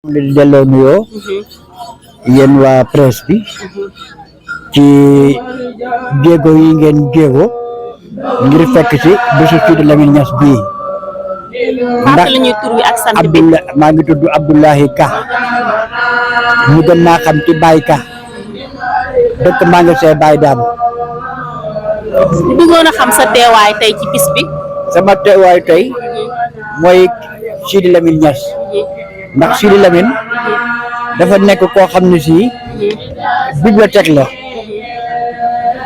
di delloo nuyoo yéen waa presse bi ci jéego yi ngeen jéego ngir fekk ci bésu Sidy Lamine Niass bii ndax lañuy tur wi ak sant bi maa ngi tudd Abdoulahi Ka ñu gën maa xam ci Baye Ka dëkk maa ngi see Baye Dame. bëggoon a xam sa teewaay tey ci bis bi. sama teewaay tey mooy Sidy Lamine Niass ndax Sidy Lamine dafa nekk koo xam ne si bibliothèque la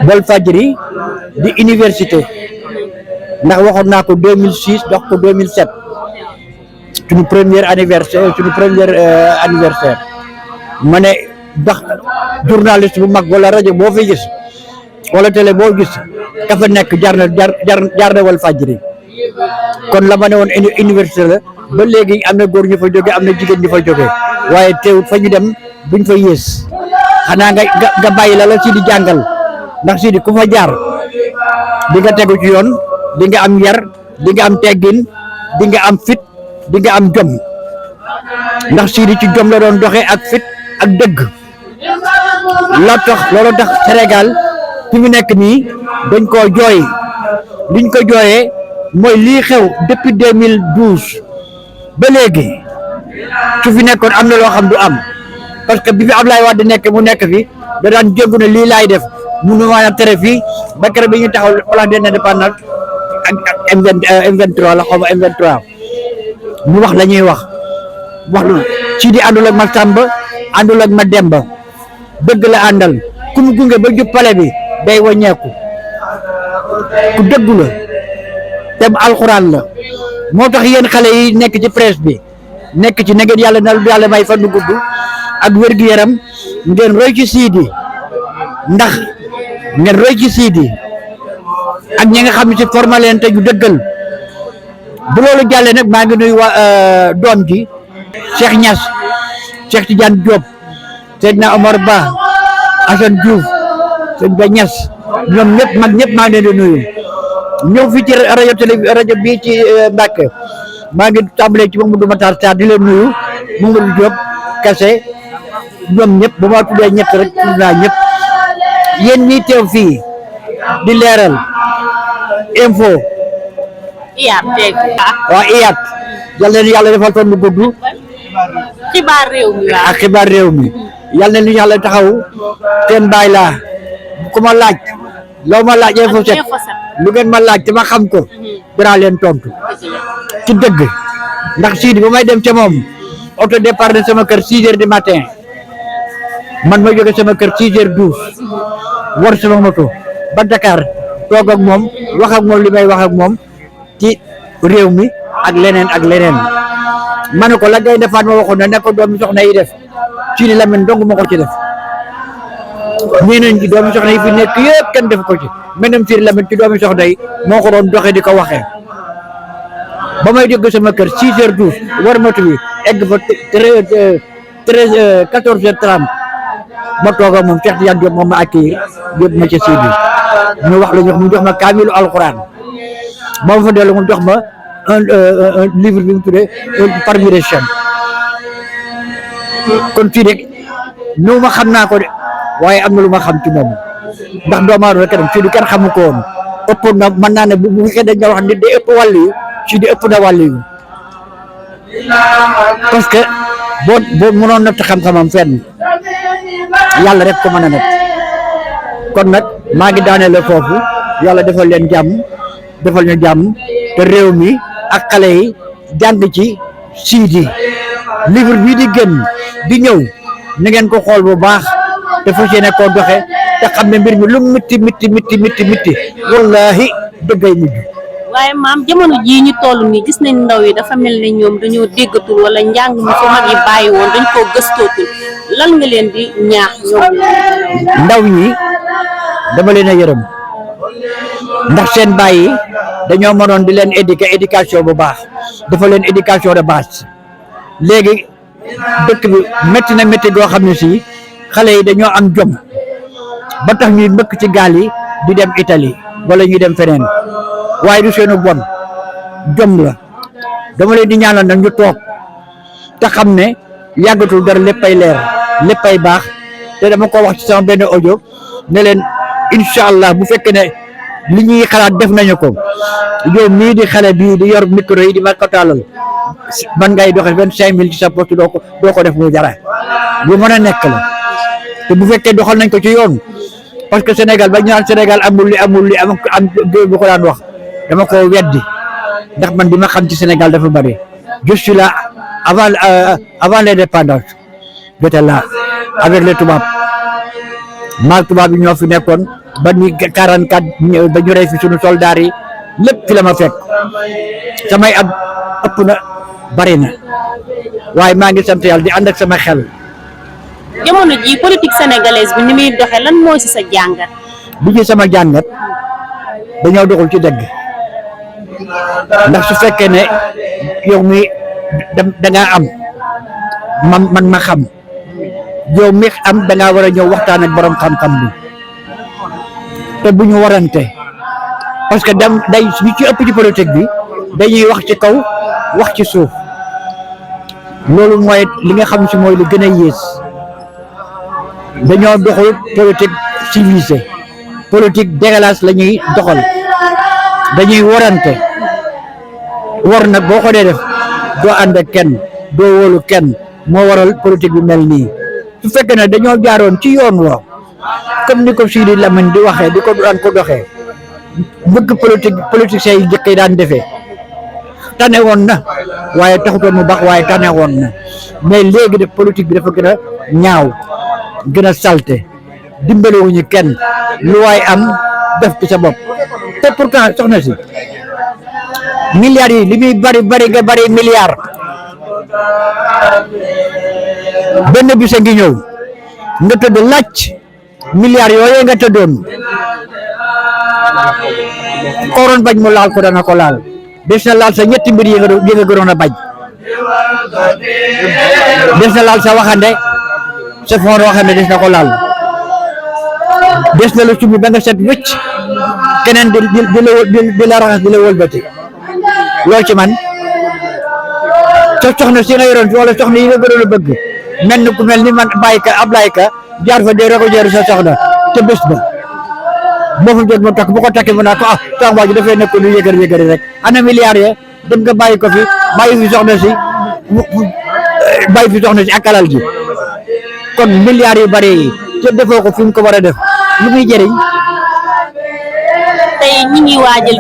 Walfadjri di université ndax waxoon naa ko 2006 dox ko 2007 suñu premier anniversaire ma ne ndax journaliste bu mag wala rajo boo fi gis wala télé boo gis ka fa nekk jar na Walfadjri kon la ma ne woon université la ba léegi am na góor ñu fa jóge am na jigéen ñu fa jóge waaye teewut fa ñu dem buñ fa yées xanaa nga bàyyi la Sidy jàngal ndax Sidy ku fa jaar di nga tegu ci yoon di nga am yar di nga am teggin di nga am fit di nga am jom ndax Sidy ci jom la doon doxee ak fit ak dëgg loolu tax Sénégal fi mu nekk nii dañ koo jooy liñ ko jooyee mooy lii xew depuis 2012 ba léegi su fi nekkoon am na loo xam du am parce que bi fi Ablaye Wade nekk mu nekk fi da daan jëngu ne lii laay def munu maa tere fii ba keroog bi ñu taxaw place de l'Indépendance ak M23 la xaw ma M23 mu wax la ñuy wax lu Sidy àndul ak ma Samba àndul ak ma Demba dëgg la àndal ku mu gunge ba jub pale bi day wàññeeku ku dëggu la te alxuraan la moo tax yéen xale yi nekk ci presse bi nekk ci na ngeen yàlla may fan nu gudd ak wér-gu-yaram ngeen roy ci Sidy ndax ngeen roy ci Sidy ak ñi nga xam ne ci formaleen te ñu dëggal bu loolu jàllee nag maa ngi nuyu waa doom ji Cheikh Niass Cheikh Tidiane Diop Seydina Omar Ba Assane Diouf sëñ Ba Niass ñoom ñëpp mag ñëpp maa ngi leen di nuyu ñëw fii ci rajo bii ci Mbacke maa ngi tàmbalee ci Mamadou Matar Sarr di leen nuyu Mamadou Diop Kassé ñoom ñëpp bu ma tuddee ñett rek tudd naa ñëpp yéen ñii teew fii di leeral info IYAT yal na yàlla defal toon lu gudd xibaar réew mi ak xibaar réew mi yal na yàlla taxaw seen baay laa ku ma laaj loo ma laaj info set lu ngeen ma laaj te ma xam ko dinaa leen tontu ci dëgg ndax Sidy ba may dem ca moom auto départ de sama kër 6 heures du matin man ma jóge sama kër 6 heures 12 war sama moto ba Dakar toog ak moom wax ak moom li may wax ak moom ci réew mi ak leneen ma ne ko la ngay defaat ma waxoon ne ko doomi soxna yi def Sidy Lamine dong ma ko ci def ñeneen ci doomi soxna yi fi nekk yëpp kenn def ko ci menam Sidy Lamine ci doomi soxna yi moo ko doon doxee di ko waxee ba may jóge sama kër 6 heures 12 war moto bi egg fa 14h30 ma toog ak moom Cheikh Tidiane Diop moom ma accueillir yóbbu ma ca Sidy ñu wax la ñu mu jox ma kaamilu alxuraan moom fa dellu mu jox ma un livre bi mu tuddee parmi les chaînes kon fii rek ñëw ma xam naa ko de waaye am na lu ma xam ci moom ndax doomu aadama rek Sidy kenn xamu ko woon ëpp na mën naa ne bu fekkee dañ nga wax nit day ëpp wàll yi Sidy ëpp na wàll yi parce que boo mënoon natt xam-xamam fenn yàlla rek ko mën a natt kon nag maa ngi daaneel foofu yàlla defal leen jàmm defal ñu jàmm te réew mi ak xale yi jàng ci Sidy livre bii di génn di ñëw na ngeen ko xool bu baax te fas yéene koo doxe te xam ne mbir mi lu mitti wallahi dëggay mujj. waaye maam jamono jii ñu toll nii gis nañ ndaw yi dafa mel ne ñoom dañoo déggatul wala njàng mi fa mag yi bàyyi woon dañ koo gëstootul lan nga leen di ñaax ñoom. ndaw ñi dama leen a yërëm ndax seen bàyyi dañoo mënoon di leen éducation bu baax dafa leen éducation de base léegi dëkk bi métti goo xam ne si xale yi dañoo am jom ba tax ñuy mbëkk ci gaal yi di dem Italie wala ñuy dem feneen waaye du seenu bon jom la dama leen di ñaanal nag ñu toog te xam ne yàggatul dara léppay leer léppay baax te dama ko wax ci sama benn audio ne leen incha allah bu fekkee ne li ñuy xalaat def nañu ko yow mii di xale bii di yor micro yi di ma ko tàllal man ngay doxe 25 000 ci sa poste doo ko def muy dara lu mën a nekk la te bu fekkee doxal nañ ko ci yoon parce que Sénégal ba ñu naan Sénégal amul li am géej bu ko daan wax dama ko weddi ndax man bi ma xam ci Sénégal dafa bari je suis là avant l'indépendance j'étais là avec les tubaab maag tubaab yi ñoo fi nekkoon ba ni 44 ba ñu rey fi suñu soldats yi lépp fi la ma fekk samay at ëpp na bari na waaye maa ngi sant yàlla di ànd ak sama xel. jamono ji politique sénégalaise bi ni muy doxee lan mooy ci sa jàngat. bi ci sama jàngat dañoo doxul ci dëgg ndax su fekkee ne yow mi da ngaa am man ma xam yow mi am da ngaa war a ñëw waxtaan ak borom xam-xam bi te bu ñu warante parce que day ñu ci ëpp ci politique bi dañuy wax ci kaw wax ci suuf loolu mooy li nga xam si mooy li gën a yées dañoo doxul politique civilisée politique dégueulasse la ñuy doxal dañuy warante war nag boo ko dee def doo ànd ak kenn doo wóolu kenn moo waral politique bi mel nii su fekkee ne dañoo jaaroon ci yoon wa comme ni ko Sidi Lamine di waxee di ko daan ko doxee bëgg politiciens yi njëkk yi daan defee tane woon na waaye taxutoon mu baax waaye tane woon na mais léegi de politique bi dafa gën a ñaaw gën a salte dimbalewuñu kenn lu waay am def ci sa bopp te pourtant soxna si milliards yi li muy bari nga bari milliards benn bis a ngi ñëw nga tëdd laaj milliards yooyu nga tëddoon koroon bañ mu laal ko dana ko laal des na laal sa ñetti mbir yi nga gënoon a bañ des na laal sa waxande sa foon waxande des na ko laal des na la summi ba nga set wëcc keneen di la raxas di la wëlbati loolu ci man sa soxna si nga yoroon wala soxna yi nga gënoon a bëgg mel ni ku mel ni man bàyyi ka Ablaye ka jaar fa dee reko jeeru sa soxna te bés ba boo fa jot mu takk bu ko takkee mu naa ko sama waa ji dafay nekk lu yëgër rek ana milliards ya dem nga bàyyi ko fi bàyyi fi soxna si ak alal ji kon milliards yu bari yi te defoo ko fi mu ko war a def lu muy jëriñ. tey ñi ngi waajal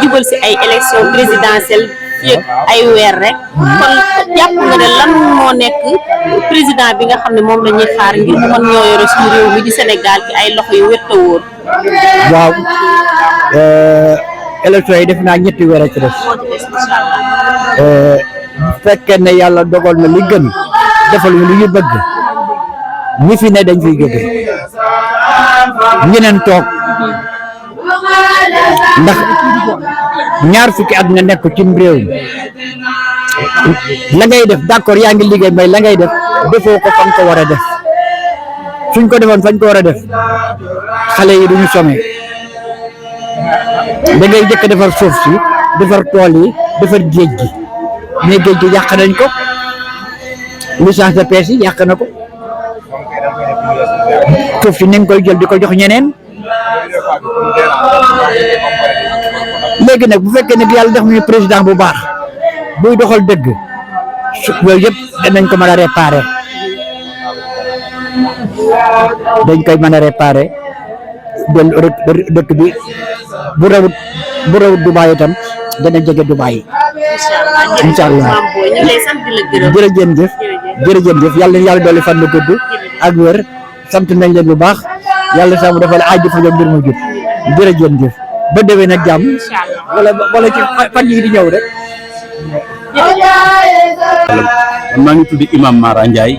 jubal si ay élection présidentielle fii ak ay weer rek kon jàpp nga ne lan moo nekk président bi nga xam ne moom la ñuy xaar ngir mu mën ñoo yore suñu réew mi di Sénégal ci ay loxo yu wér te wóor. waaw élection yi def naa ñetti weer a ci def bu fekkee ne yàlla dogal na li gën defal ñu li ñu bëgg ñi fi ne dañ fiy jóge ñeneen toog ndax ñaar fukki at nga nekk ci réew la ngay def d'accord yaa ngi liggéey may la ngay def defoo ko fa nga ko war a def suñ ko defoon fañ ko war a def xale yi duñu some da ngay jëkk defar suuf si defar tool yi defar géej gi mais géej gi yàq nañ ko licence de pêche yi yàq na ko suuf si ni nga koy jël di ko jox ñeneen léegi nag bu fekkee ne yàlla def nañu président bu baax buy doxal dëgg yooyu yëpp danañ ko mën a réparer dañ koy mën a réparer dëkk bi bu rawut Dubaay itam dana jege Dubaay incha allah jërëjëf yàlla na yàlla dolli fan lu gudd ak wér sant nañ leen bu baax yàlla sama dafa la aaj fa jom mbir mu jub jërëjëf ba déwén nag jàmm wala ci fan yi di ñëw rek. maa ngi tudd Imam Mara Ndiaye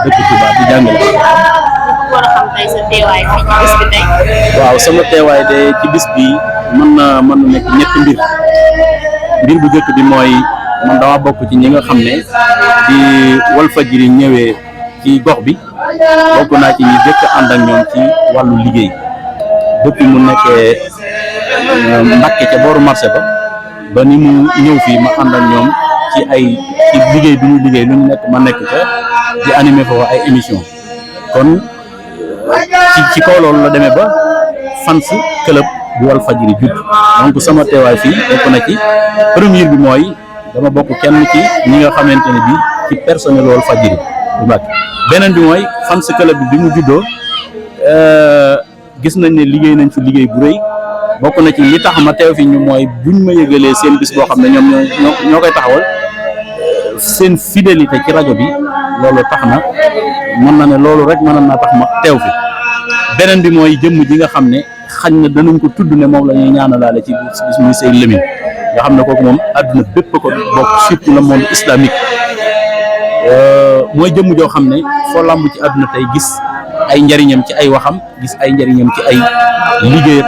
dëkk Touba di jàngale. waaw sama teewaay de ci bis bi mën na nekk ñetti mbir bu njëkk bi mooy man dama bokk ci ñi nga xam ne di Walfadjri ñëwee ci gox bi bokk naa ci ñi jëkk ànd ak ñoom ci wàllu liggéey depuis mu nekkee Mbàkke ca booru marché ba ni mu ñëw fii ma ànd ak ñoom ci liggéey bi ñuy liggéey lu ñu nekk ma nekk ca di animé foofu ay émission kon ci kaw loolu la demee ba fans club bu Walfadjri judd donc sama teewaay fii bokk na ci première bi mooy dama bokk kenn ci ñi nga xamante ne bi ci personnel Walfadjri bu Mbàkke beneen bi mooy fans club bi mu juddoo gis nañ ne liggéey nañ fi liggéey bu rëy bokk na ci li tax ma teew fi ñu mooy buñ ma yëgalee seen bis boo xam ne ñoom ñoo koy taxawal seen fidélité ci rajo bi loolu tax na mën na ne loolu rek mën na tax ma teew fi beneen bi mooy jëmm ji nga xam ne xañ na danañ ko tudd ne moom la ñuy ñaanalaale ci bis muy Sey Lamine nga xam ne kooku moom àdduna bépp ko bokk surtout le monde islamique mooy jëmm joo xam ne foo lamb ci àdduna tey gis ay njariñam ci ay waxam gis ay njariñam ci ay liggéeyam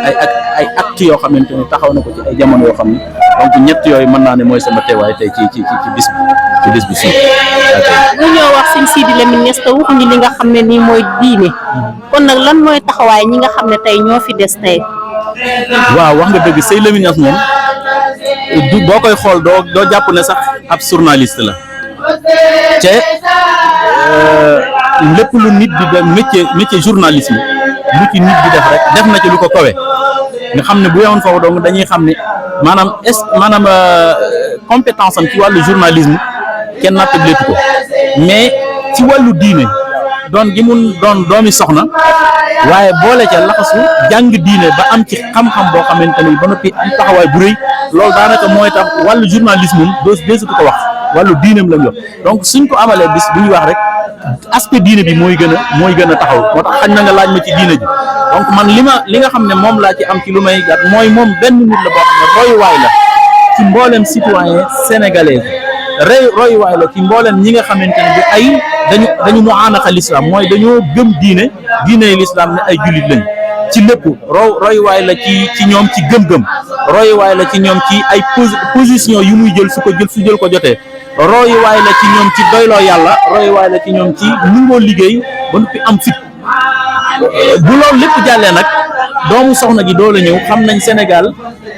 ay actes yoo xamante ne taxaw na ko ci ay jamono yoo xam ne donc ñett yooyu mën naa ne mooy sama teewaay tey ci bis bi fii. ñu ñoo wax sëñ Sidi Lamine Niass te waxuñu li nga xam ne nii mooy diine kon nag lan mooy taxawaay ñi nga xam ne tey ñoo fi des tey. waaw wax nga dëgg Sey Lamine Niass moom du boo koy xool doo jàpp ne sax ab journaliste la te lépp lu nit di def métier journalisme lu ci nit di def rek def na ci lu ko kawe nga xam ne bu yemoon foofu donc dañuy xam ne maanaam compétence am ci wàllu journalisme kenn nattabilitu ko mais ci wàllu diine doon gi mun doon doomi soxna waaye boole ca laxasu jàng diine ba am ci xam-xam boo xamante ni ba noppi am taxawaay bu rëy loolu daanaka mooy tax wàllu journalisme deesutu ko wax wàllu diineem lañ wax donc suñ ko amalee bis bu ñuy wax rek aspect diine bi mooy gën a taxaw moo tax xañ na nga laaj ma ci diine ji donc man li nga xam ne moom laa ci am ci lu may gàtt mooy moom benn nit la boo xam ne royuwaay la ci mboolem citoyen sénégalais royuwaay la ci mboolem ñi nga xamante ne bi dañu mu aanaxa l'islam mooy dañoo gëm diine l'islam ne ay jullit lañ ci lépp royuwaay la ci ñoom ci gëm-gëm royuwaay la ci ñoom ci ay position yu muy jël su jël ko jotee royuwaay la ci ñoom ci doyloo yàlla royuwaay la ci ñoom ci nungoo liggéey ba noppi am fit bu loolu lépp jàllee nag doomu soxna ji doo la ñëw xam nañ Sénégal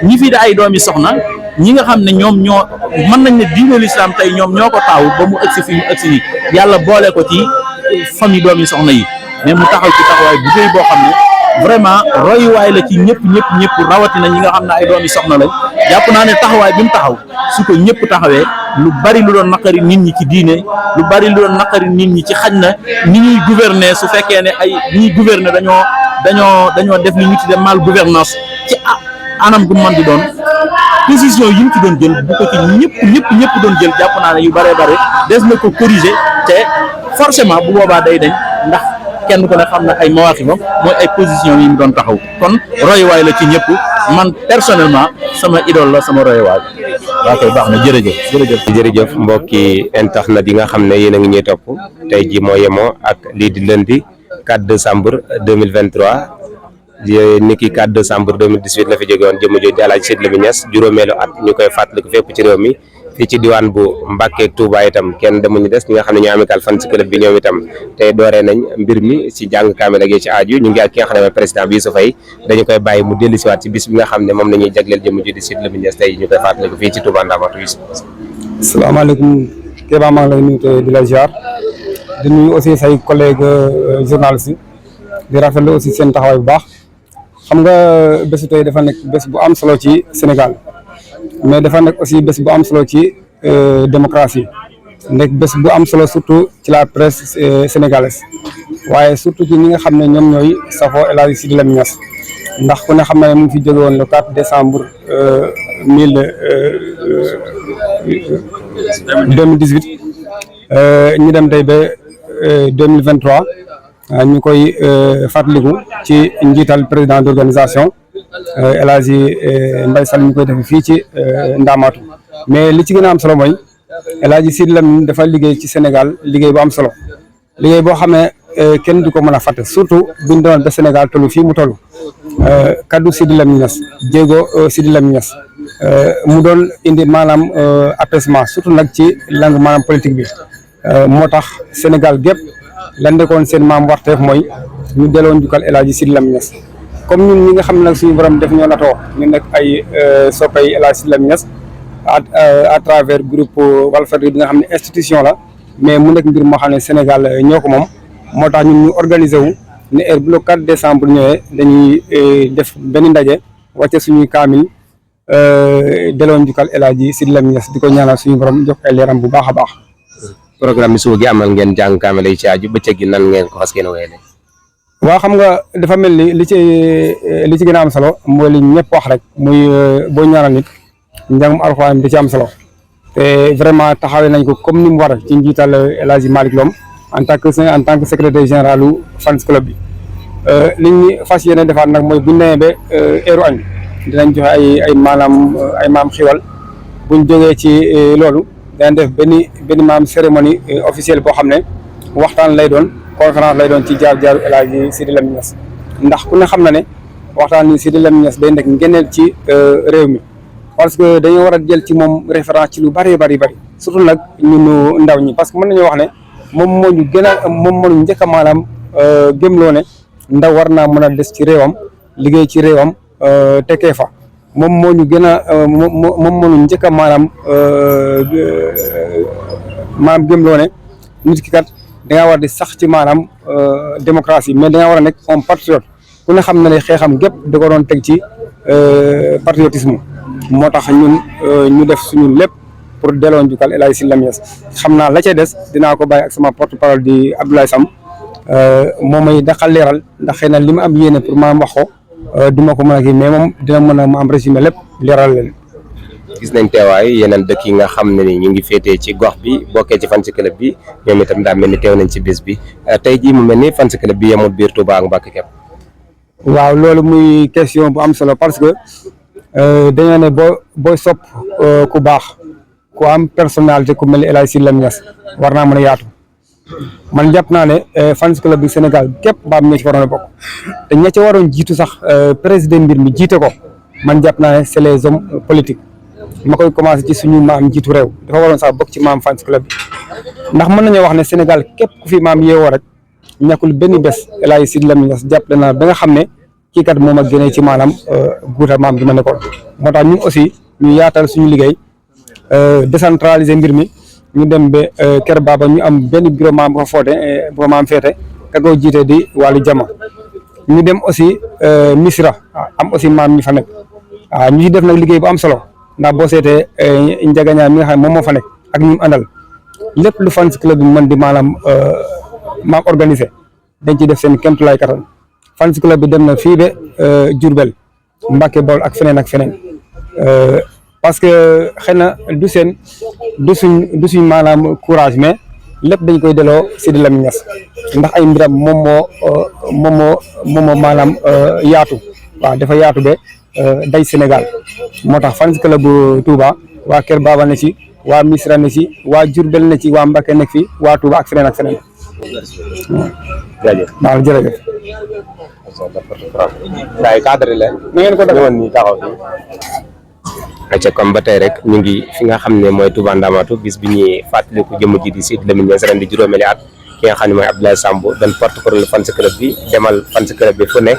ñi fi da ay doomi soxna ñi nga xam ne ñoom ñoo mën nañ ne diine l'islam tey ñoom ñoo ko taaw ba mu ëgsi fi mu ëgsi nii yàlla boole ko ci famille doomi soxna yi mais mu taxaw ci taxawaay bu rëy boo xam ne vraiment royuwaay la ci ñëpp rawatina ñi nga xam ne ay doomi soxna lañ jàpp naa ne taxawaay bi mu taxaw su ko ñëpp taxawee lu bari lu doon naqari nit ñi ci diine lu bari lu doon naqari nit ñi ci xaj na ni ñuy gouverner su fekkee ne ay ñuy gouverner dañoo def li ñu tuddee mal gouvernance ci anam gu mën di doon position yi mu ci doon jël bu ko ci ñëpp doon jël jàpp naa ne yu bare des na ko corriger te forcément bu boobaa day dañ ndax kenn ku ne xam na ay mawaqifam mooy ay position yi mu doon taxaw kon royuwaay la ci ñëpp man personnellement sama idole la sama royuwaay waaw kay baax na jërëjëf mbokki internet yi nga xam ne yéen a ngi ñuy topp tey ji moo yemoo ak lii di lundi 4 décembre 2023 niki 4 décembre 2018 la fi jóge woon jëmm jooju di Alaaji Sidi Lamine Niass juróomeelu at ñu koy fàttaliku fépp ci réew mi fii ci diwaan bu Mbàkke ak Touba itam kenn demuñu des ñi nga xam ne ñoo amical fan ci club bi ñoom itam tey dooree nañ mbir mi ci jàng kaamil ak ci aaju ñu ngi ak ki nga xam ne mooy président bi Youssouf Faye dañu koy bàyyi mu dellu siwaat ci bis bi nga xam ne moom la ñuy jagleel jëmm jooju di Sidi Lamine Niass tey ñu koy fàttaliku fii ci Touba Ndamatou. asalaamaaleykum Kéba maa ngi lay nuyu te di la ziar di nuyu aussi say collègues journalistes yi di rafetlu aussi seen taxawaay bu baax xam nga bésu tey dafa nekk bés bu am solo ci Sénégal mais dafa nekk aussi bés bu am solo ci démocratie nekk bés bu am solo surtout ci la presse sénégalaise waaye surtout ci ñi nga xam ne ñoom ñooy safoo El Hadji Sidi Lamine Niass ndax ku ne xam ne mu ngi fi jóge woon le 4 décembre 2018 ñu dem tey ba 2023 ñu koy fàttaliku ci njiital président d'organisation El Hadji Mbaye Sall ñu koy def fii ci Ndamatou mais li ci gën a am solo mooy El Hadji Sidi Lamine dafa liggéey ci Sénégal liggéey bu am solo liggéey boo xam ne kenn du ko mën a fàtte surtout buñ demoon ba Sénégal tollu fii mu toll kaddu Sidi Lamine Niass jéego Sidi Lamine Niass mu doon indi maanaam apaisement surtout nag ci langue maanaam politique bi moo tax Sénégal gépp lan nekkoon seen maam warteef mooy ñu delloo njukkal El Hadji Sidi Lamine Niass comme ñun ñi nga xam ne nag suñu borom def ñoo natoo ñu nekk ay soppay El Hadji Sidi Lamine Niass à travers groupe Walfadjri bi nga xam ne institution la mais mu nekk mbir moo xam ne Sénégal ñoo ko moom moo tax ñun ñu organiser wu ne heure bu le 4 décembre ñëwee dañuy def benn ndaje wàcce suñuy kaamil delloo njukkal El Hadji Sidy Lamine Niass di ko ñaanal suñu borom jox ay leeram bu baax a baax. programme bi suba gi amal ngeen jàng kaamil yi ci aju bëccëg gi nan ngeen ko fas yéene wéyale. waaw xam nga dafa mel ni li ci gën a am solo mooy li ñëpp wax rek muy boo ñaanal nit njàngum alxuraan da ci am solo te vraiment taxawee nañ ko comme ni mu war ci njiital El Hadji Malick Lom en tant que secrétaire général u fans club bi li ñu fas yéene defaat nag mooy bu ñu demee ba heure añ dinañ joxe ay maam xiwal buñ jógee ci loolu dinañ def benn maam cérémonie officielle boo xam ne waxtaan lay doon conférence lay doon ci jaar-jaaru El Hadji Sidy Lamine Niass ndax ku ne xam na ne waxtaan ni Sidy Lamine Niass day nekk ngeneel ci réew mi parce que dañoo war a jël ci moom référence ci lu bari surtout nag ñun ndaw ñi parce que mën nañoo wax ne moom moo ñu njëkk a maanaam gëmloo ne ndaw war naa mën a des ci réewam liggéey ci réewam tekkee fa moom moo ñu gën a moom moo ñu njëkk a maanaam gëmloo ne nit ki kat da ngaa war di sax ci maanaam démocratie mais da ngaa war a nekk un patriote ku ne xam na ne xeexam gépp da ko doon teg ci patriotisme moo tax ñun ñu def suñu lépp pour delloo njukkal El Hadji Sidy Lamine Niass xam naa la ca des dinaa ko bàyyi ak sama porte parole di Abdoulaye Sam moom may daxal leeral ndax xëy na li ma am yéene pour maam wax ko du ma ko mën a kii mais moom dina mën a ma am résumé lépp leeral leen. gis nañ teewaay yeneen dëkk yi nga xam ne ni ñu ngi féetee ci gox bi bokkee ci fan si club bi ñoom itam daa mel ni teew nañ ci bis bi tey jii mu mel ni fan si club bi yemul biir Touba ak Mbacké képp. waaw loolu muy question bu am solo parce que dañoo ne booy sopp ku baax ku am personnalité ku mel ni El Hadji Sidy Lamine Niass war naa mën a yaatu man jàpp naa ne fan si club bi Sénégal képp baam ñoo ci waroon a bokk te ña ca waroon jiitu sax président mbir mi jiite ko man jàpp naa ne c'est les hommes politiques. ma koy commencé ci suñu maam jiitu réew dafa waroon sax bokk ci maam fans club bi ndax mën nañoo wax ne Sénégal képp ku fi maam yeewoo rek ñàkkul benn bés El Hadji Sidy Lamine Niass jàppale na ba nga xam ne kii kat moom a génnee ci maanaam guuta maam gi ma nekkoon moo tax ñun aussi ñu yaatal suñu liggéey décentraliser mbir mi ñu dem ba Kër Baba ñu am benn bureau maam bu fa maam féete ka ko jiite di wàllu jama ñu dem aussi Misra am aussi maam ñi fa nekk waaw ñu ci def nag liggéey bu am solo ndax boo seetee njagañaa mi nga xam ne moom moo fa nekk ak ñu mu àndal lépp lu fans club bi mën di maanaam organisé dañ ciy def seen kéemtulaay kattan fans club bi dem na fii ba Diourbel Mbacké Bawol ak feneen parce que xëy na du suñ maanaam courage mais lépp dañ koy delloo Sidy Lamine Niass ndax ay mbiram moom moo maanaam yaatu waaw dafa yaatu ba day Sénégal moo tax fans club bu Touba waa Kër Baba ne ci waa Misra ne ci waa Diourbel ne ci waa Mbacké nekk fi waa Touba ak feneen jaajëf waaw jërëjëf. waaye cadre leen na ngeen ko def ñëwoon nii taxaw fi acca comme ba tey rek ñu ngi fi nga xam ne mooy Touba Ndamatou bis bi ñuy fàttaliku jëmm ji di Sidy Lamine Niass ren di juróomeeli at ki nga xam ne mooy Abdoulaye Samb doon porte-parole fans club bi demal fans club bi fu ne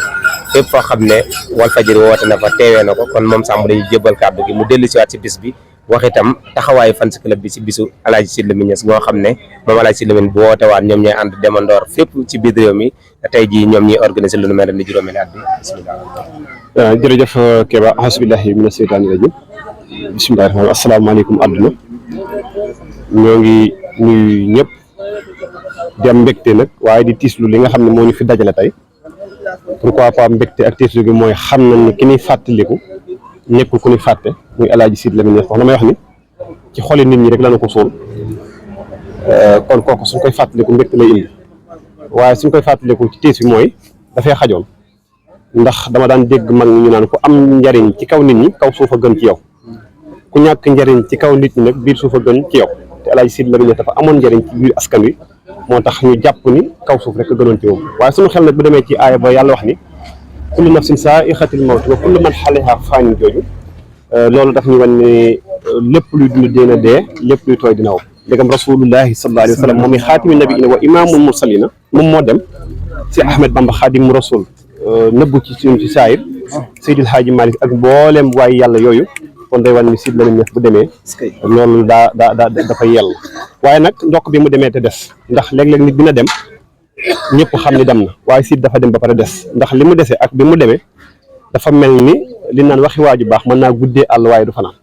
fépp foo xam ne Walfadjri woote na fa teewee na ko kon moom Samb dañuy jébbal kàddu gi mu dellu si waat si bis bi wax itam taxawaayu fans club bi si bisu El Hadji Sidy Lamine Niass ngoo xam ne moom El Hadji Sidy Lamine bu woote waat ñoom ñooy ànd demandoor fépp ci biir réew mi tey jii ñoom ñuy organiser lu nu mel ren di juróomeeli at bi bismillah. jërëjëf Keba ahasbillahi mina seytaani rajim bismillahi rahmaani asalaamaaleykum àdduna ñoo ngi nuyu ñëpp di am mbégte nag waaye di tiislu li nga xam ne moo ñu fi dajale tey pourquoi pas mbégte ak tiislu gi mooy xam nañ ni ki ñuy fàttaliku nekkul ku ñuy fàtte muy El Hadji Sidy Lamine Niass wax damay wax ni ci xoli nit ñi rek lañu ko suul kon kooku suñ koy fàttaliku mbégte lay indi waaye suñ koy fàttaliku ci tiis bi mooy dafay xajoon ndax dama daan dégg mag ñu naan ku am njariñ ci kaw nit ñi kaw suuf a gën ci yow ku ñàkk njariñ ci kaw nit ñi nag biir suuf a gën ci yow te El Hadji Sidy Lamine Niass dafa amoon njariñ ci biir askan wi moo tax ñu jàpp ni kaw suuf rek a gënoon ci moom waaye suñu xel nag bu demee ci aaya ba yàlla wax ni kullu nafsin zaa'iqatul mawt wa kullu man alayhaa faanin jooju loolu daf ñu wan ne lépp luy dund dina dee lépp luy tooy dina wow ndegam rasulullahi sallallahu alayhi wa sallam moom i xaatimi nabiina wa imaamul mursalina moom moo dem si Ahmed Bamba xaadimu rasul nëbbu ci suñu ci saayir Seydil Hadji Malick ak mboolem waaye yàlla yooyu kon day wane ni Sidy Lamine Niass bu demee loolu dafa yell waaye nag ndokk bi mu demee te des ndax léeg-léeg nit dina dem ñëpp xam ni dem na waaye Sidy dafa dem ba pare des ndax li mu dese ak bi mu demee dafa mel ni li naan waxi waaju baax mën naa guddee àll waaye du fanaan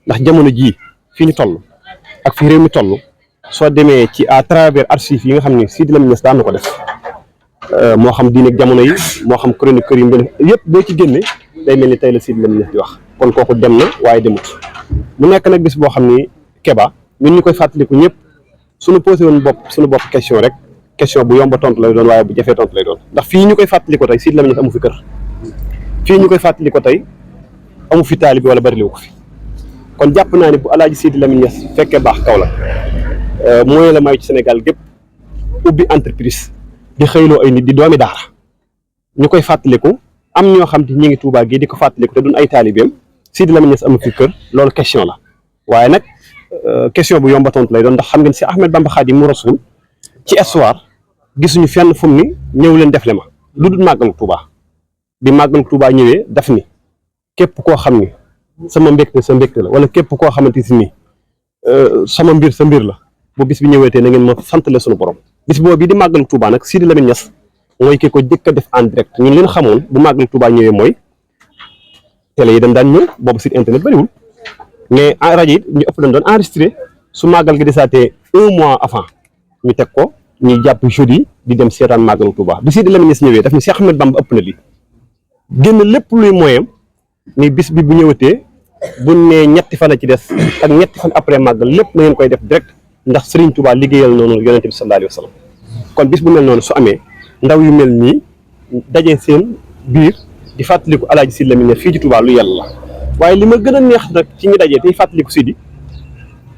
ndax jamono jii fii ñu toll ak fii réew mi toll soo demee ci à travers archives yi nga xam ni Sidy Lamine Niass daan na ko def moo xam diine ak jamono yi moo xam chroniqueur yi mu yëpp boo ci génne day mel ni tey la Sidy Lamine Niass di wax kon kooku dem na waaye demut mu nekk nag bis boo xam ni Keba ñun ñu koy fàttaliku ñëpp suñu posé woon suñu bopp question rek question bu yomba tontu lay doon waaye bu jafee tontu lay doon ndax fii ñu koy fàttaliku tey Sidy Lamine Niass amu fi kër fii ñu koy fàttaliku tey amu fi taalibe wala bari liwu ko fi kon jàpp naa ni bu alaaji Sidy Lamine Niass fekkee baax kaw la mooy la may ci Sénégal gépp ubbi entreprise di xëyloo ay nit di doomi daara ñu koy fàttaliku am ñoo xam te ñi ngi Tuubaa gi di ko fàttaliku te duñ ay taalibeem Sidy Lamine Niass amu fi kër loolu question la waaye nag question bu yomba tontu lay doon ndax xam ngeen si Ahmed Bamba Xaadimu Rasuul ci histoire gisuñu fenn fu mu ni ñëw leen defle ma lu dul màggalu Tuubaa bi màggalu Tuubaa ñëwee daf ni képp koo xam ni sama mbégte sa mbégte la wala képp koo xamante si ni sama mbir sa mbir la bu bis bi ñëweetee na ngeen ma santale suñu borom bis boobu bi di màggalu Tuubaa nag Sidy Lamine Niass mooy ki ko jëkk a def en direct ñun leen xamoon bu màggalu Tuubaa ñëwee mooy télé yi dañ daan ñëw boobu site internet bariwul mais rajo yi ñu ëpp dañ doon enregistré su màggal gi desaatee 1 mois avant ñu teg ko ñuy jàpp jeudi di dem seetaan màggalu Tuubaa bi Sidy Lamine Niass ñëwee daf ni Cheikh Ahmed Bamba ëpp na lii génn lépp luy moyem ni bis bi bu ñëwatee bu ne ñetti fan a ci des ak ñetti fan après màggal lépp na ngeen koy def direct ndax Serigne Touba liggéeyal noonu yonente bi sallallahu alayhi wa sallam kon bis bu mel noonu su amee ndaw yu mel nii daje seen biir di fàttaliku alaaji Sidy Lamine Niass fii ci Touba lu yàlla la waaye li ma gën a neex nag ci ñi dajee tey fàttaliku Sidy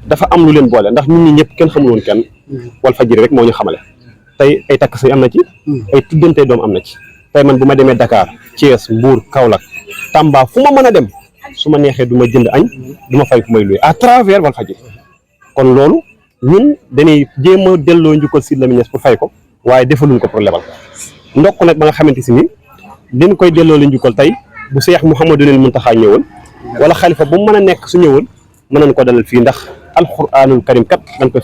dafa am lu leen boole ndax ñun ñi ñëpp kenn xamul woon kenn Walfadjri rek moo ñu xamale tey ay takk say am na ci ay tuddante doom am na ci tey man bu ma demee Dakar Thiès Mbour Kaolack Tamba fu ma mën a dem su ma neexee du ma jënd añ du ma fay fu may luy à travers Walfadjri kon loolu ñun dañuy jéem a delloo njukkal Sidy Lamine Niass pour fay ko waaye defaluñ ko pour lebal ndokk nag ba nga xamante si ni dañ koy delloo la njukkal tey bu Cheikh Mouhamadoul Mountakha ñëwoon wala xalifa bu mu mën a nekk su ñëwoon mën nañ ko dalal fii ndax alxuraanul karim kat dañ koy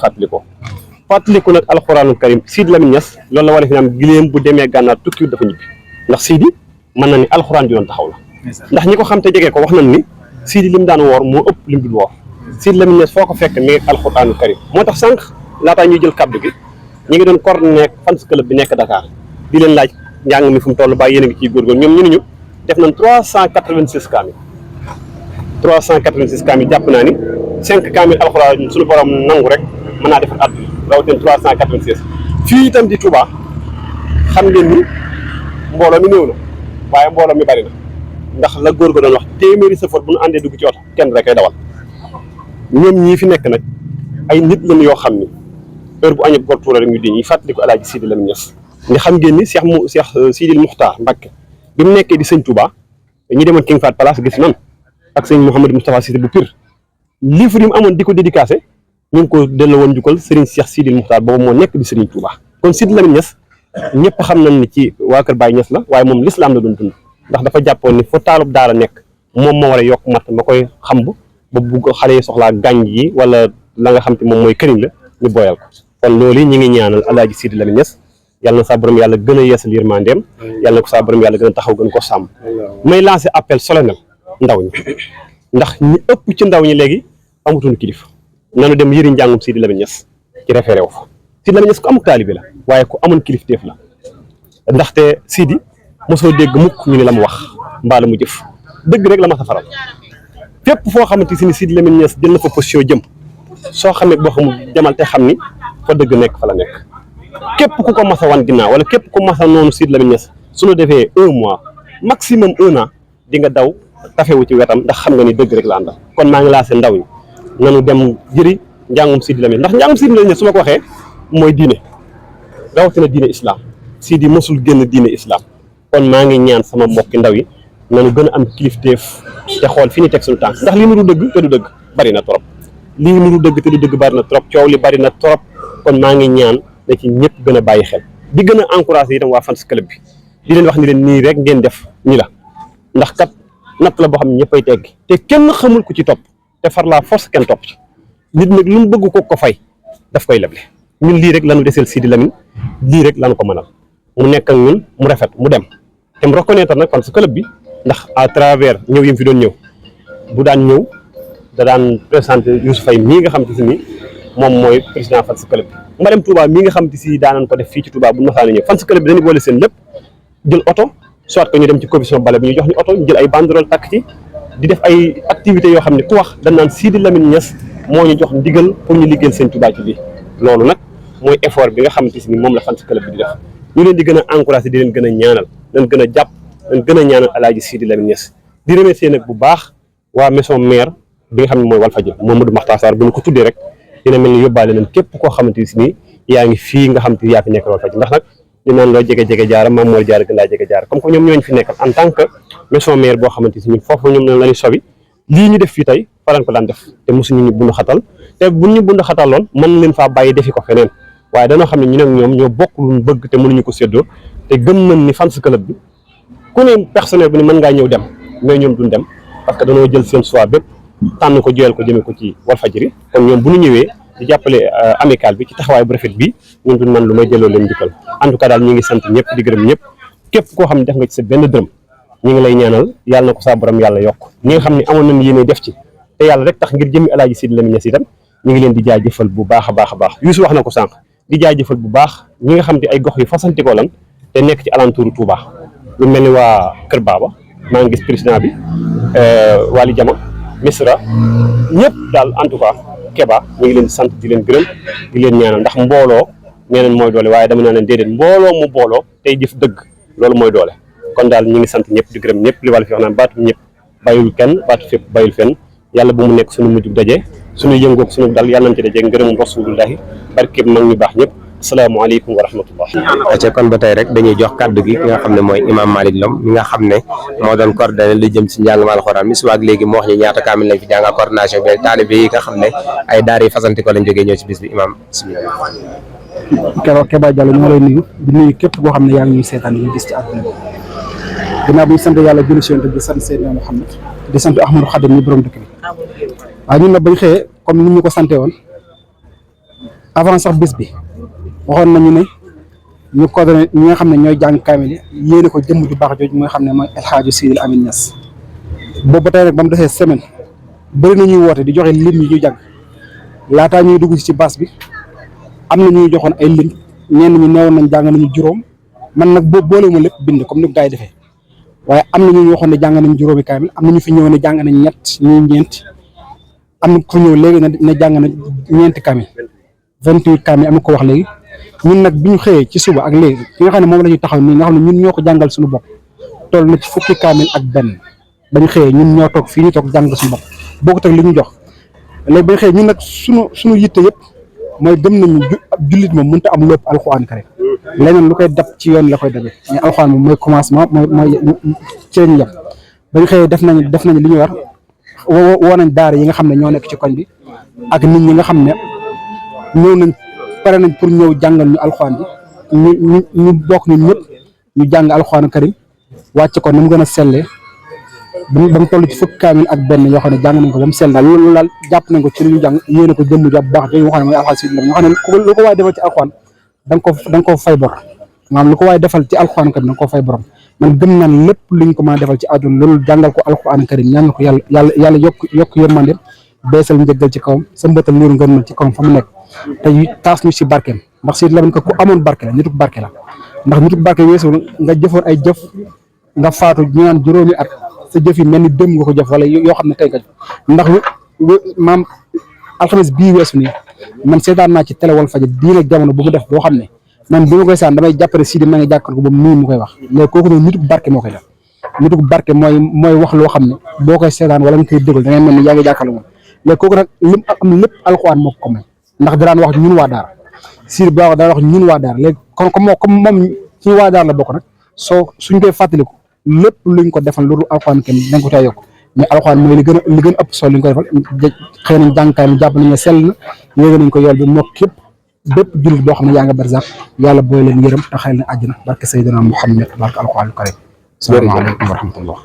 fàttaliku nag alxuraanul karim Sidy Lamine Niass loolu la war a fi am giléem bu demee gànnaar tukki dafa ñibbi ndax Sidy mën na ni alxuraan ji doon taxaw la ndax ñi ko xam te jege ko wax nañ ni Sidy lim daan woor moo ëpp lim dul woor Sidy Lamine Niass foo ko fekk mi ngi alxuraanul karim moo tax sànq laataa ñuy jël kaddu gi ñu ngi doon coordonné fans club bi nekk Dakar di leen laaj njàng mi fu mu toll bàyyi yéen a ngi ciy góorgóorlu ñoom ñu ne ñu def nañ 386 kaamil 386 kaamil jàpp naa ni 5 kaamil alxuraan suñu borom nangu rek mën naa defar at bi rawatina 386 fii itam di Touba xam ngeen ni mbooloo mi néew na waaye mbooloo mi bari na ndax la góor ga doon wax téeméeri safar bu ñu àndee dugg ci oto kenn rek ay dawal ñoom ñii fi nekk nag ay nit lañ yoo xam ni heure bu añee gor tuura rek ñu di ñuy fàttaliku alaaji Sidy Lamine Niass nga xam ngeen ni Cheikh Sidil Muxtaar Mbacké bi mu nekkee di sëñ Touba ñi demoon King Fahd Palace gis nan ak sëñ Mouhamadou Moustapha Cissé bu Pire livre yi mu amoon di ko dédicacé ñu ngi ko delloo woon njukkal Serigne Cheikh Sidil Muxtaar boobu moo nekk di Serigne Touba kon Sidy Lamine Niass ñëpp xam nañ ni ci waa Kër Baye Niass la waaye moom l'islam la doon dund ndax dafa jàppoon ni fo taalub daara nekk moom moo war a yokk mat ma koy xamb ba bugg xale yi soxlaa gànj yi wala la nga xam te moom mooy këriñ la ñu boyal ko kon loolu ñi ngi ñaanal alaaji Sidy Lamine Niass yàlla na saa borom yàlla gën a yeesal yërmandeem yàlla na ko saa borom yàlla gën a taxaw gën ko sàmm may lancer appel solennel ndaw ñi ndax ñi ëpp ci ndaw ñi léegi amatuñu kilifa nanu dem yëri njàngum Sidy Lamine Niass ci référé wu fa Sidy Lamine Niass ku amul taalibe la waaye ku amoon kilifteef la ndaxte Sidy mosoo dégg mukk ñu ne la mu wax mbaa la mu jëf dëgg rek la ma sa faral fépp foo xamante si ni Sidy Lamine Niass jël na fa position jëm soo xamee boo xamul demal te xam ni fa dëgg nekk fa la nekk képp ku ko mas a wan ginnaaw wala képp ku mas a noonu Sidy Lamine Niass su ñu defee 1 mois maximum 1 an di nga daw tafewu ci wetam ndax xam nga ni dëgg rek la àndal kon maa ngi laa seen ndaw ñi nanu dem jëri njàngum Sidy Lamine ndax njàngum Sidy Lamine Niass su ma ko waxee mooy diine rawatina diine islam Sidy mosul génn diine islam kon maa ngi ñaan sama mbokki ndaw yi nanu gën a am kilifteef te xool fi ñu teg suñu tànk ndax lii nuru dëgg te du dëgg bari na trop lii nuru dëgg te du dëgg bari na trop coow li bari na trop kon maa ngi ñaan da ci ñëpp gën a bàyyi xel di gën a encouragé itam waa fans club bi di leen wax ni leen nii rek ngeen def ñi la ndax kat natt la boo xam ne ñëppay teggi te kenn xamul ku ci topp te far la force kenn topp ci nit nag lu mu bëgg ko fay daf koy leble ñun lii rek lañu deseel Sidi Lamine lii rek lañu ko mënal mu nekk ak ñun mu rafet mu dem te mu reconnaître nag fans club bi ndax à travers ñëw yi mu fi doon ñëw bu daan ñëw da daan présenté Youssou Faye mii nga xam te si ni moom mooy président fans club bi ma dem Touba mii nga xam te si daanan ko def fii ci Touba bu masaana ñëw fans club bi dañuy boole seen lépp jël oto soit que ñu dem ci commission bale bi ñu jox ñu oto ñu jël ay banderole takk ci di def ay activités yoo xam ne ku wax dañ naan Sidi Lamine Niass moo ñu jox ndigal pour ñu liggéeyal seen Touba ci lii loolu nag mooy effort bi nga xamante si ni moom la fans club bi di def ñu leen di gën a encouragé di leen gën a ñaanal leen gën a jàpp leen gën a ñaanal alaaji Sidi Lamine Niass di remercier nag bu baax waa maison mère bi nga xam ne mooy Walfadjri Mamadou Makhtar Sarr bu ñu ko tuddee rek dina mel ni yóbbaale nañ képp koo xamante si ni yaa ngi fii nga xamante yaa fi nekk Walfadjri ndax nag ñu naan loo jege jaara maam moo jaara gën laa jege jaara comme que ñoom ñooñu fi nekkal en tant que maison mère boo xamante si ñun foofu ñoom la ñuy sobi lii ñu def fii tey faran ko daan def te mosuñu ñu bund xatal te buñ ñu bund xatal loon mën leen faa bàyyi defi ko feneen waaye danoo xam ne ñu nag ñoom ñoo bokk luñ bëgg te mënuñu ko séddoo te gëm nañ ni fans club bi ku ne personnel bi ni mën ngaa ñëw dem mais ñoom duñ dem parce que dañoo jël seen choix bépp tànn ko joyal ko jëmee ko ci Walfadjri kon ñoom bu ñu ñëwee di jàppale amical bi ci taxawaay bu rafet bi ñun duñ man lu may jëloo leen njukkal en tout cas daal ñu ngi sant ñëpp di gërëm ñëpp képp koo xam ne def nga ci sa benn dërëm ñu ngi lay ñaanal yàlla na ko saa borom yàlla yokk ñi nga xam ne amoon nañ yéene def ci te yàlla rek tax ngir jëmmi alaaji Sidi Lamine Niass itam ñu ngi leen di jaajëfal bu baax a baax a baax Youssou wax na ko sànq di jaajëfal bu baax ñi nga xam ne ay gox yu fasantikoo lan te nekk ci alentouru Touba lu mel ni waa Kër Baba maa ngi gis président bi Wali Jama Misra ñëpp daal en tout cas Keba ñu ngi leen di sant di leen gërëm di leen ñaanal ndax mbooloo nee nañ mooy doole waaye dama naa leen déedéet mbooloo mu booloo tey jëf dëgg loolu mooy doole kon daal ñu ngi sant ñëpp di gërëm ñëpp li wàllu fi wax naan baatu ñëpp bàyyul kenn baatu fépp bàyyul fenn yàlla bu mu nekk suñu mujjug daje suñu yëngoog suñu dal yàlla nañ ci daje ngërëm rasulullahi barkeb mag ñu baax ñëpp asalaamaaleykum wa rahmatullah. ca kon ba tey rek dañuy jox kàddu gi ki nga xam ne mooy imam Malick Lom mi nga xam ne moo doon coordonné lu jëm si njàngum alxuraan mi subaak léegi moo wax ñu ñaata kaamil lañ fi jàng coordination bi taalibe yi nga xam ne ay daara yi fasanti ko lañ jógee ñëw si bis bi imam bismillah. keroog Keba Diallo ñu ngi lay nuyu di nuyu képp koo xam ne yaa ngi ñuy seetaan ñu gis ci àdduna bi ginnaaw bi ñu sant yàlla julli si yonent bi sant Seydina Muhammad di sant Ahmadou Khadim ñu borom dëkk bi waaye ñun nag bañ xëyee comme ni ñu ko sante woon avant sax bis bi waxoon nañu ne ñu coordonné ñi nga xam ne ñooy jàng kaamil yi yéene ko jëmm ju baax jooju mooy xam ne mooy El Hadji Sidi Lamine Niass boobu ba tey nag ba mu desee semaine bëri na ñuy woote di joxe lim yi ñu jàng laataa ñuy dugg ci baas bi am na ñuy joxoon ay lim ñenn ñi neewoon nañ jàng nañu juróom man nag boobu boolewuma lépp bind comme ni ko gars yi defee waaye am na ñu waxoon ne jàng nañ juróomi kaamil am na ñu fi ñëw ne jàng nañ ñett ñii ñeent am na ku ñëw léegi ne jàng nañ ñeenti kaamil 28 kaamil am na ko wax léegi ñun nag bi ñu xëyee ci suba ak léegi ki nga xam ne moom la ñuy taxaw nii nga xam ne ñun ñoo ko jàngal suñu bopp toll na ci fukki kaamil ak benn ba ñu xëyee ñun ñoo toog fii ñu toog jàng suñu bopp bokkut ak li ñu jox léegi ba ñu xëyee ñun nag suñu yitte yëpp mooy gëm nañu ab jullit moom mënut a am lépp alxuraan karim leneen lu koy dab ci yoon la koy dabee mais alxuraan moom mooy commencement mooy ci lañu yem ba ñu xëyee def nañ li ñu war woo nañ daara yi nga xam ne ñoo nekk ci koñ bi ak nit ñi nga xam ne ñëw nañ pare nañ pour ñëw jàngal ñu alxuraan bi ñu bokk ñun ñëpp ñu jàng alxuraan karim wàcc ko ni mu gën a sellee ba mu toll ci fukki kaamil ak benn yoo xam ne jàng nañ ko ba mu sell daal loolu daal jàpp nañ ko ci li ñu jàng yéene ko jëmm ju baax jooju nga xam ne mooy alxuraan Sidi Lamine ñoo xam ne lu ko waay defal ci alxuraan da nga ko fay bor maanaam lu ko waay defal ci alxuraan karim da nga ko fay borom man gëm naan lépp lu ñu ko mën a defal ci àdduna loolu jàngal ko alxuraan karim ñaan ko yàlla yokk yërmande beesal njëggal ci kawam sa mbëtal niru ngërmal ci kawam fa mu nekk te taas ñu si barkeem ndax Sidi Lamine ko ku amoon barke la nituk barke la ndax nituk barke weesu nga jëfoon ay jëf nga faatu ñu naan juróomi at sa jëf yi mel ni dem nga ko jëf wala yoo xam ne tey nga ndax maam alxames bii weesu nii man seetaan naa ci télé Walfadjri diine jamono bu mu def boo xam ne man bi ma koy saan damay jàppale Sidi ma ngi jàkkar ko ba nii mu koy wax léegi kooku noonu nituk barke moo koy def nituk barke mooy wax loo xam ne boo koy seetaan wala nga koy déglu da ngay mel ni yaa ngi jàkkaarloo moom léegi kooku nag lim am lépp alxuraan moo ko may ndax daan wax ñun waa daara Sidi bu daan wax ñun waa daara léegi kon comme moom ci waa daara la bokk nag suñ koy fàttaliku lépp luñ ko defal loolu alxuraan kenn da nga ko caa yokk mais alxuraan mooy li gën a ëpp solo li ñu ko defal xëy nañ jàngkaay mi jàpp nañ ne sell na yéege nañ ko yool bi moo képp bépp jullit boo xam ne yaa nga barzak yàlla booy leen yërëm te xëy na àjjana barke Seydina Muhammad barke alxuraan karim salaamaaleykum wa rahmatullah